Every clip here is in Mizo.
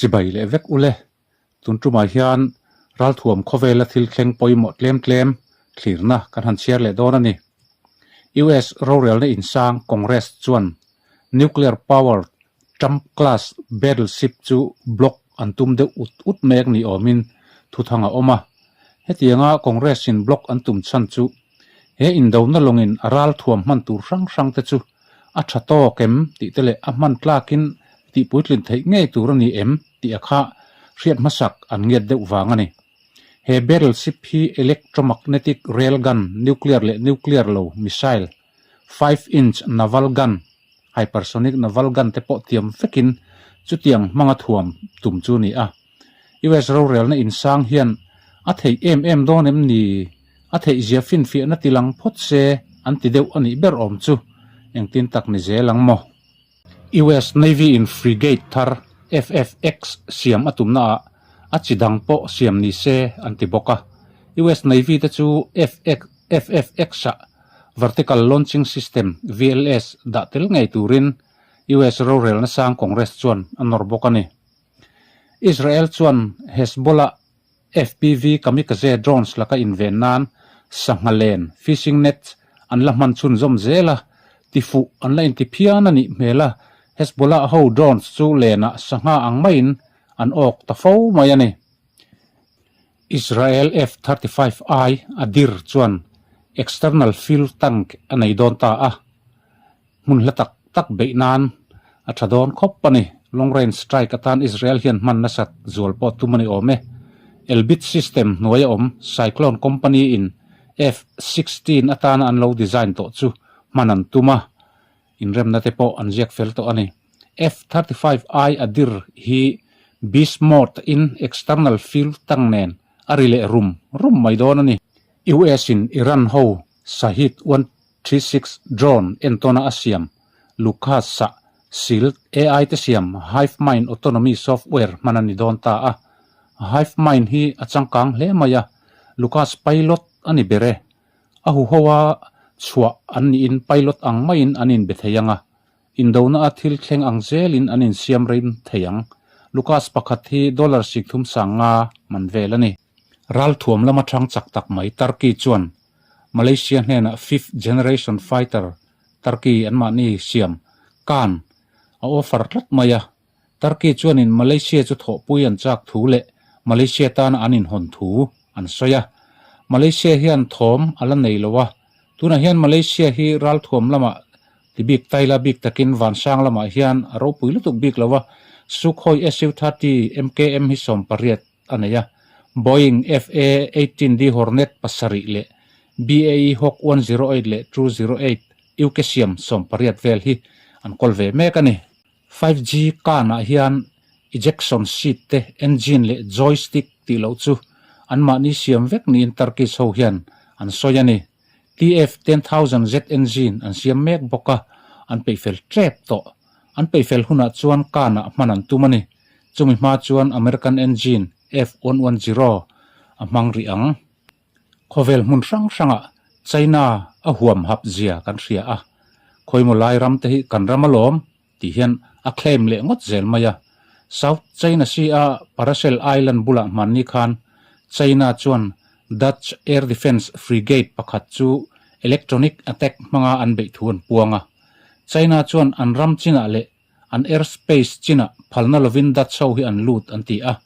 Chibai leh vek ule. Tun tumah hian ralthuam khawvela thil thleng pawimawh tlem tlem thlirna kan han chhiar leh dawn a ni. US rorelna insang Congress chuan nuclear powered Trump class battleship chu block an tum deuh ut ut mek ni awmin thuthang a awm a. Hetianga Congress in block an tum chhan chu he indona lawngin a ralthuam hman tur hrang hrang te chu a tha tawk em tih te leh a hman tlakin tih puitlin theih ngei tur a ni em tih a kha hriat hmasak an ngiat deuh vang a ni. He battleship hi electromagnetic rail gun, nuclear leh nuclear lo missile, 5-inch naval gun, hypersonic naval gun te pawh tiam vekin chutiang hmanga thuam tum chu a ni a. US rorelna insang hian a theih em em dawn em ni? A theihzia finfiahna ti lang phawt se an ti deuh a nih ber awm chu engtin tak ni zel ang maw? US Navy in frigate thar FFX siam a tumna ah a chi dang pawh siam ni se an ti bawk a. US Navy te chu FFX ah Vertical Launching System, VLS, dah tel ngei turin US rorelna sang Congress chuan a nawr bawk a ni. Israel chuan Hezbollah FPV kamikaze drones laka inven nan sangha len, fishing nets, an la hman chhunzawm zel a, tifuh an la inti phian a nih hmel a, Hezbollah ho drones chu lenah sangha ang maiin an awk ta fo mai a ni. Israel F-35I Adir chuan external fuel tank a nei dawn ta a, Hmun hla tak tak beih nan a tha dawn khawp a ni. Long range strike atan Israel hian hman nasat zual pawh tum a ni awm e. Elbit system hnuai a awm Cyclone company in F-16 atana an lo design tawh chu hman an tum a, inremna te pawh an ziak fel tawh a ni. F-35I Adir hi Beast Mode in external fuel tank nen a ri leh rum rum mai dawn a ni. US in Iran ho Shahed 136 drone entawna a siam Lucas-a sil AI te siam Hivemind autonomy software hman a ni dawn ta a. Hivemind hi a changkang hle mai a, Lucas pilot a ni ber e. A huho a chhuah an niin pilot ang maiin an inbe thei ang a, indona a thil thleng ang zelin an insiam rem thei ang. Lucas pakhat hi dollar 30 sanga man vel a ni. Ralthuam lama thang chak tak mai Turkey chuan Malaysia hnenah fifth generation fighter Turkey anmahni siam Kaan a offer tlat mai a. Turkey chuanin Malaysia chu thawhpui an chak thu leh Malaysia tana an inhawn thu an sawi a. Malaysia hian thawm a la nei lo a, tunah hian Malaysia hi ralthuam lamah ti bik taila bik takin vansang lamah hian a ropui lutuk bik lo a, Sukhoi Su-30 MKM hi 18 a nei a, Boeing FA-18D Hornet pasarih leh BAE Hawk 108 leh 208 UK siam 18 vel hi an kawl ve mek a ni. 5G Khan-ah hian ejection seat te, engine leh joystick tih loh chu anmahni siam vek niin Turkish ho hian an sawi a ni. TF 10000 Z engine an siam mek bawk a, an peihfel tep tawh. An peihfel hunah chuan Khan-ah hman an tum a ni. Chumi hma chuan American engine F-110 a hmang rih ang. Khawvel hmun hrang hrangah China a huam hap zia kan hria a, khawimaw lai ram te hi kan ram alawm tih hian a claim leh ngawt zel mai a. South China Sea a Paracel Island bulah hmanni khan China chuan Dutch Air Defence Frigate pakhat chu electronic attack hmanga an beih thu an puang a. China chuan an ram chinah leh An airspace chinah phalna lovin Dutch ho hi an lut an ti a,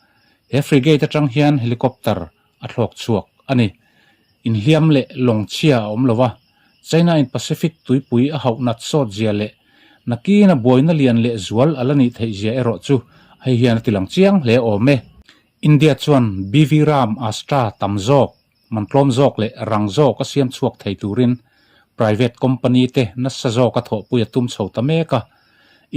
he frigate atang hian helicopter a thlawk chhuak a ni. Inhliam leh lawng chhia a awm lo a, China in Pacific tuipui a hauh nat sawt zia leh nakina buaina lian leh zual a la nih theih zia erawh chu hei hian a ti lang chiang hle awm e. India chuan BV Ram Astra tam zawk, man tlawm zawk leh rang zawk a siam chhuak thei turin private company te nasa zawk a thawhpui a tum chho ta mek a,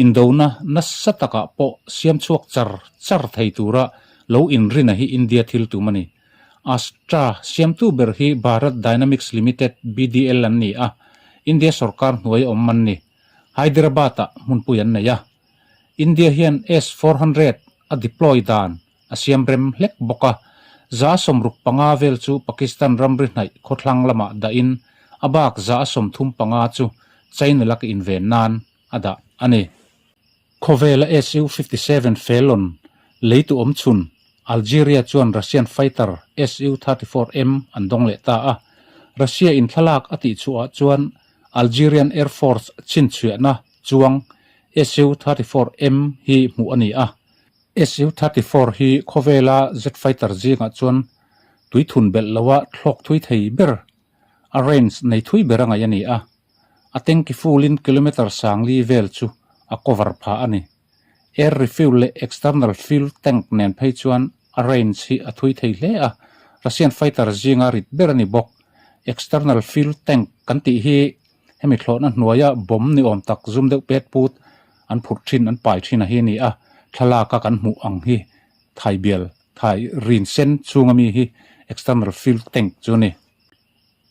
indona nasa takah pawh siam chhuak char char thei tura lo inrina hi India thil tum a ni. Astra siamtu ber hi Bharat Dynamics Limited, BDL, an ni a, India sorkar hnuai a awm an ni. Hyderabad-ah hmunpui an nei a. India hian S 400 a deploy dan a siam rem hlek bawk a, 165 vel chu Pakistan ramri hnaih khawthlang lamah dahin a bak 135 chu China laka inven nan a dah a ni. Khawvela Su-57 Felon Leitu awmchhun Algeria chuan Russian fighter Su-34M an dawng leh ta a. Russia in thlalak a tihchhuahah chuan Algerian Air Force chhinchhiahna chuang Su-34M hi hmuh a ni a. Su-34 hi khawvela jet fighter zingah chuan tui thun belh loa thlawk thui thei ber, a range nei thui ber a ngaih a ni a. A tanki full-in kilometre sangli vel chu a cover phah a ni. Air refuel leh external fuel tank nen phei chuan a range hi a thui thei hle a, Russian fighter zinga rit ber a ni bawk. External fuel tank kan tih hi hemi thlawhna hnuaia bomb ni awm tak zum deuh pet put an phurh thin an pai thin a hi a ni a, thlalaka kan hmuh ang hi thai bial thai rin sen chhunga mi hi external fuel tank chu a ni.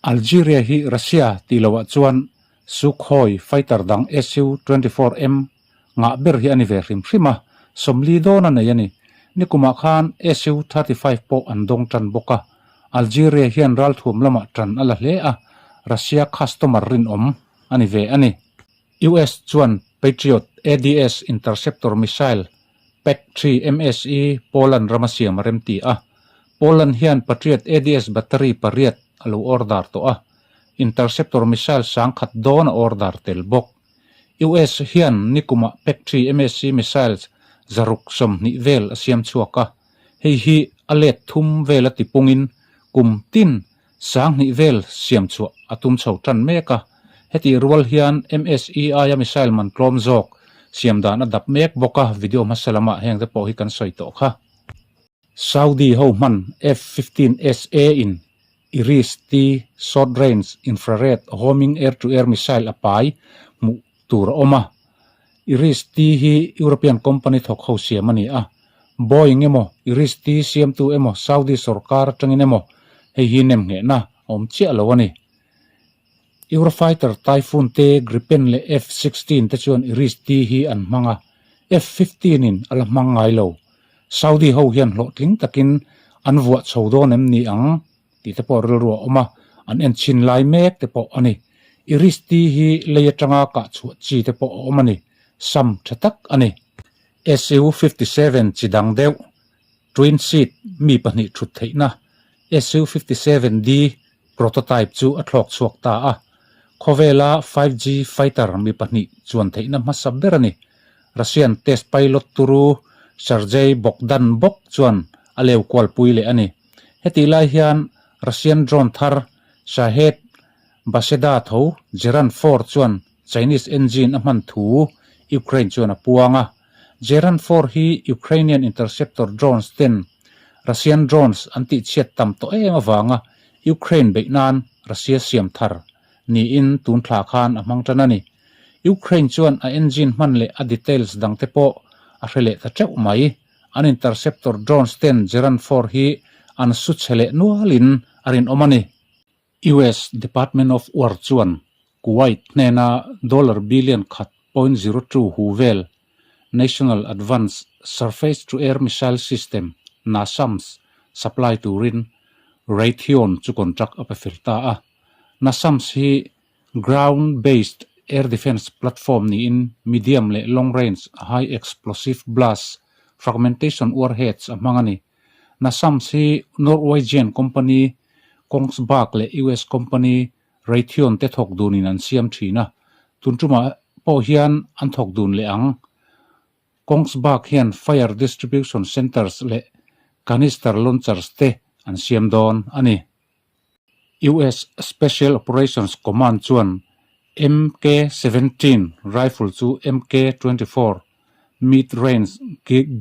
Algeria hi Russia tih loah chuan Sukhoi fighter dang Su-24M ngah ber hi a ni ve hrim hrim a, 40 dawn a nei a ni. Nikumah khan Su-35 pawh an dawng tan bawk a, Algeria hian ralthuam lamah tan a la hle a, Russia customer rinawm a ni ve a ni. US chuan Patriot ADS interceptor missile PAC-3 MSE Poland rama siam a remti a, Poland hian Patriot ADS battery pariat a lo order tawh a, interceptor missile 10,000 dawn a order tel bawk. US hian nikumah PAC-3 MSE missiles 620 vel a siam chhuak a, hei hi a let thum vel a tipungin kum tin 2000 vel siam chhuah a tum chho tan mek a. Hetih rual hian MSE aia missile man tlawm zawk siam dan a dap mek bawk a, video hmasa lamah heng te pawh hi kan sawi tawh kha. Saudi ho hman F-15SA in Iris-T short range infrared homing air-to-air missile a pai hmuh tur a awm a. Iris-T hi European company thawk ho siam a ni a. Boeing emaw, Iris-T siamtu emaw Saudi sorkar atangin emaw hei hi nemnghehna a awm chiah lo a ni. Eurofighter Typhoon te, Gripen leh F-16 te chuan Iris-T hi an hmang a, F-15 in a la hmang ngai lo. Saudi ho hian hlawhtling takin an vuah chho dawn em ni ang tih te pawh rilru a awm a, an en chhin lai mek te pawh a ni. Iris-T hi lei atanga kah chhuah chi te pawh a awm a ni, sam tha tak a ni. Su-57 chi dang deuh, twin seat mi pahnih thut theihna Su-57D prototype chu a thlawk chhuak ta a, khawvela 5G fighter mi pahnih chuan theihna hmasa ber a ni. Russian test pilot turu Sergei Bogdan bawk chuan a leu kualpui leh a ni. Hetih lai hian Russian drone thar Shahed Baseda tho Geran 4 chuan Chinese engine a hman thu Ukraine chuan a puang a. Geran 4 hi Ukrainian interceptor drones ten Russian drones an tihchhiat tam tawh em avanga Ukraine beih nan Russia siam thar niin tun thla khan a hmang tan a ni. Ukraine chuan a engine hman leh a details dang te pawh a hre leh ta teuh mai. An interceptor drones ten Geran 4 hi an su chhe leh nualin a rinawm a ni. US Department of War chuan Kuwait hnena dollar billion khat point zero two hu vel National Advanced Surface-to-Air Missile System, NASAMS, supply turin Raytheon chu contract a pe fel ta a. NASAMS hi ground-based air defence platform niin medium leh long-range high explosive blast fragmentation warheads a hmang a ni. NASAMS hi Norwegian company Kongsberg leh US company Raytheon te thawk dunin an siam thin a, tun tumah pawh hian an thawk dun leh ang. Kongsberg hian fire distribution centers leh canister launchers te an siam dawn a ni. US Special Operations Command chuan MK-17 rifle chu MK-24 mid-range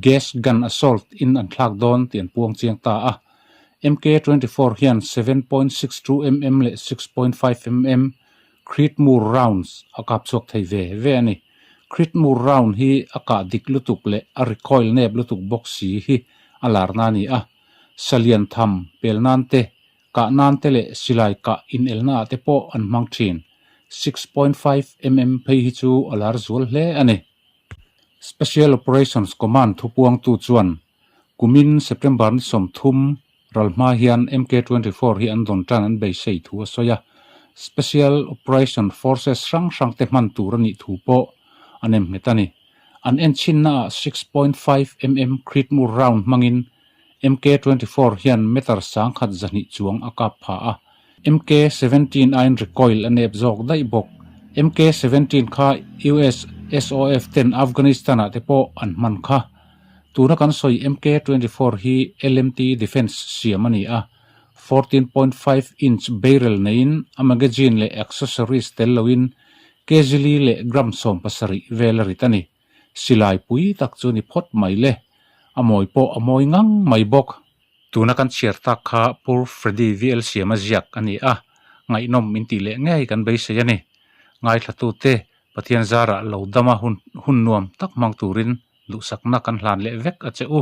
gas gun assault in an thlak dawn tih an puang chiang ta a. MK-24 hian 7.62 mm leh 6.5 mm Creedmoor rounds a kap chhuak thei ve ve a ni. Creedmoor round hi a kah dik lutuk leh a recoil nep lutuk bawk si hi a larna a ni a. Salian tham pel nan te, kah nan te leh silai kah inelna ah te pawh an hmang thin. 6.5 mm phei hi chu a lar zual hle a ni. Special Operations Command thupuangtu chuan kumin September ni 30 ral hma hian MK-24 hi an dawn tan an beisei thu a sawi a, Special Operation Forces hrang hrang te hman tur a nih thu pawh a nem nghet a ni. An enchhinnaah 6.5 mm Creedmoor round hmangin MK 24 hian meter 1200 chuang a kap pha a. MK 17 aiin recoil a nep zawk daih bawk. MK 17 kha US SOF ten Afghanistan-ah te pawh an hman kha. Tuna kan sawi MK 24 hi LMT Defence siam a ni a. 14.5 inch barrel neiin a magazine leh accessories tel loin kg li leh gram 70 vel a rit a ni. Silai pui tak chu ni phawt mai le. A mawi pawh a mawi ngang mai bawk. Tuna kan chhiar tak kha Pur Freddy VL siam a ziak a ni a, ngaihnawm min tih leh ngei kan beisei a ni. Ngaithlatute Pathian zarah lo dama hun hun nuam tak hmang turin duhsakna kan hlan leh vek a che u.